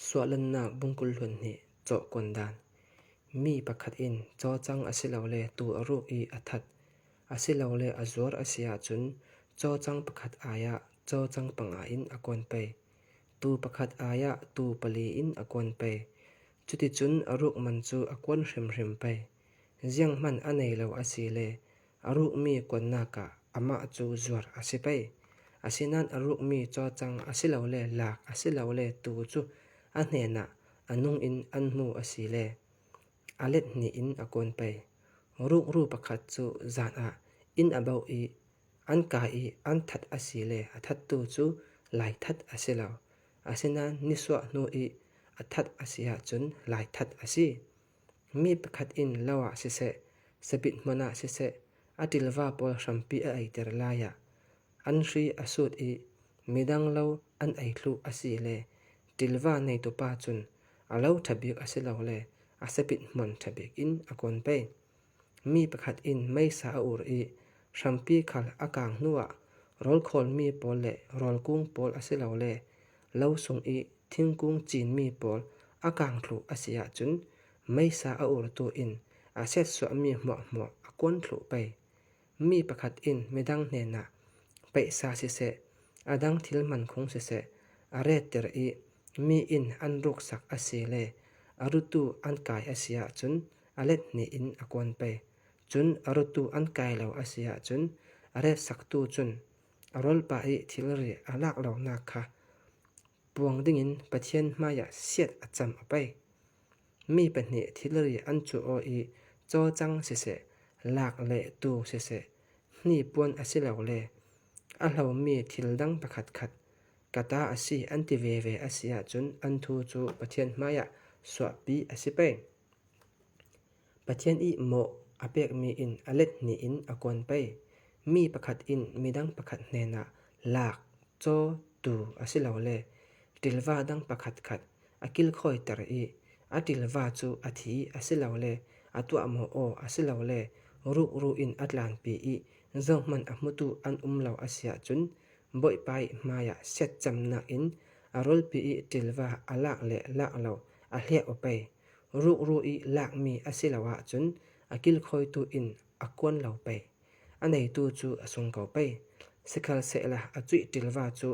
Suahlannak bungkul hlun nih cawhkuan dan. Mi pakhat in cawcang asilole tuu a ruk i a that asilole a zuar a si ahcun cawcang pakhat ai ah cawcang panga in a kuan pei. Tuu pakhat ai ah tuu pali in a kuan pei. Cuticun a ruk man cu a kuan hrimhrim pei. Zianghmanh a nei lo a si le a rukmi kuannak ah amah cu zuar a si pei. Asinain a rukmi cawcang asilole lak asilole tuu cu a hnenah a nung in an hmu a si le a let hnih in a kuan pei. Rukru pakhat cu zan ah inn a bauh i an kai i an that a si le a thattu cu laithat a si lo. Asinain nisuah hnu i a that a si ahcun laithat a si. Mi pakhat in lo ah siseh, sabit hmun ah siseh, a ṭilva pawl hrampi a eiter lai ah an hri a sut i midang lo an ei thlu a si le ṭilva neitupa cun a lo ṭha bik asilole a sapit hmun ṭha bik in a kawn pei. Mi pakhat in meisa a ur i hrampi khal a kaang hnuah rawl khawlmi pawl le rawl kung pawl asilole lo sung i thingkung cinmi pawl a kaang thlu a si ahcun meisa a urtu in a setsuahmi hmuahhmuah a kuan thlu pei. Mi pakhat in midang hnenah peihsa siseh, a dang thil hmankhung siseh a retter i mi inn an ruksak a si le a rutu an kai a si ahcun a let hnih in a kuan pei. Cun a rutu an kai lo a si ahcun a retsaktu cun a rawlpah i thilri a lak lonak kha puang dingin Pathian hmaiah siat a cam a pei. Mi pahnih thilri an cuh awh i cawcang siseh, lak le tuu siseh, hnipuan asilole a hlomi thil dang pakhatkhat ka ta a si an ti veve a si ahcun an thu cu Pathian hmaiah suahpi a si peng. Pathian i mawh a pekmi in a let hnih in a kuan pei. Mi pakhat in midang pakhat hnenah lak, caw, tuu asilole ṭilva dang pakhatkhat a kilkhawiter i a ṭilva cu a thi asilole a tuah maw aw asilole rukru in a tlanpi i zohhmanh a hmutu an um lo a si ahcun Bawipa i hmaiah siatcamnak in a rawlpi i ṭilva a lak le lak lo a hliah aw pei. Rukru i lakmi a si lo ahcun a kilkhawitu in a kuan lo pei. A neitu cu a sung ko pei. Sikhalsehla a cuih ṭilva cu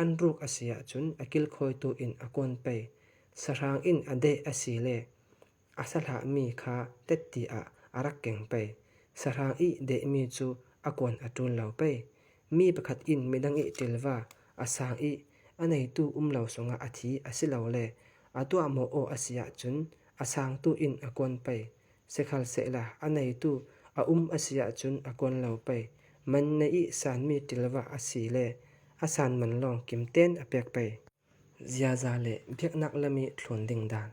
an ruk a si ahcun a kilkhawitu in a kuan pei. Sahrang in a deh a si le a sahlahmi kha tetti ah a rak keng pei. Sahrang i dehmi cu a kuan a ṭul lo pei. Mi pakhat in midang i ṭilva a sang i a neitu um lo zongah a thi asilole a tuah maw aw a si ahcun a sangtu in a kuan pei. Sikhalsehla a neitu a um a si ahcun a kuan lo pei. Man na i sanmi ṭilva a si le a san man lawng kimten a pek pei. Ziaza le biaknak lam i thlun ding dan.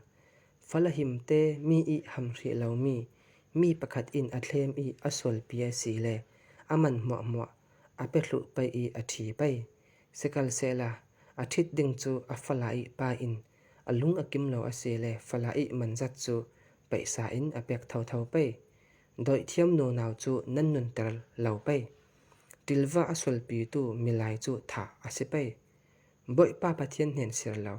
Falahim te mi i hamhrih lomi mi pakhat in a thlem i a sualpi a si le a man hmuahhmuah a pehluh pei i a ṭhi pei. Sikhalsehla a ṭhit ding cu a fala i pa in a lung a kim lo a si le fala i man zat cu peihsa in a pek thotho pei. Doihthiam nunau cu nan nunter lo pei. Ṭilva a sualpitu milai cu thah a si pei. Bawipa Pathian hnen ser lo,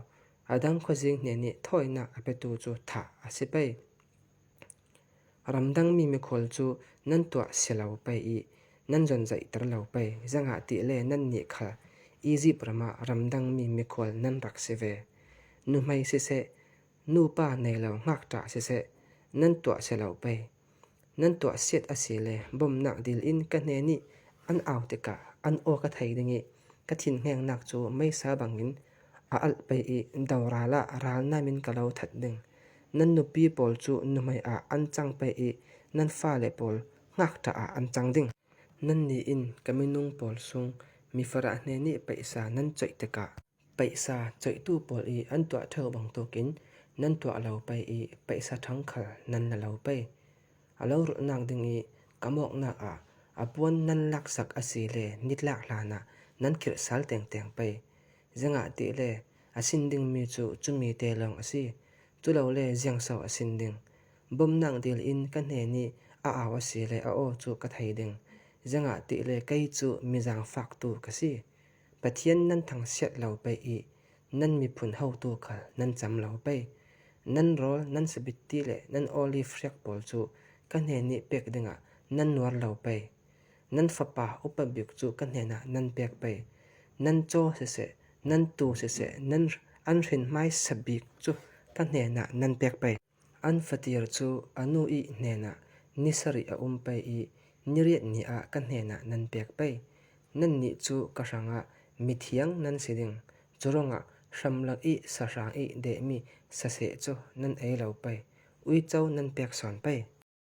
a dang khuazing hnen nih thawinak a petu cu thah a si pei. Ramdangmi mikhawl cu nan tuah si lo pei i nan zonzaihter lo pei, zangah ti le nannih khal Izipt ram ah ramdangmi mikhual nan rak si ve. Nuhmei siseh, nupa nei lo ngakṭah siseh, nan tuah si lo pei. Nan tuah siat a si le bawmhnak dil in ka hnen i an au tikah an aw ka thei ding i ka thinhngengnak cu meisa bangin a alh pei i doral ah ralnam in ka lo that ding. Nan nupi pawl cu nuhmei ah an cang pei i nan fale pawl ngakṭah ah an cang ding. Nannih in ka minung pawl sung mifarah hne nih peihsa nan coih tikah peihsa coihtu pawl i an tuah ṭheo bantukin nan tuah lo pei i peihsa ṭhang khal nan la lo pei. A lo rulhnak ding i ka mawknak ah a puan nan laksak a si le nitlak hlanah nan khirh sal tengteng pei. Zingah ti le a sin dingmi cu cumi te lawng a si. Culole ziangso a sin ding. Bawmhnak dil in ka hnen i a au a si le a aw cu ka thei ding. Zingah ti le kei cu mi zaangfaktu ka si. Pathian nan thangchiat lo pei i Nan miphun haotu khal nan cham lo pei. Nan rawl, nan sabitti le nan oliv hriak pawl cu ka hnen i pek dingah nan nuar lo pei. Nan fapa upa bik cu ka hnenah nan pek pei. Nan caw siseh, nan tuu siseh, nan an hrin hmaisa bik cu ka hnenah nan pek pei. An fatir cu a nu i hnenah ni sarih a um pei i niriat ni ah ka hnenah nan pek pei. Nannih cu ka hrangah mithiang nan si ding. Curuangah hramlak i sahrang i dehmi saseh cu nan ei lo pei. Uico nan pek sawn pei.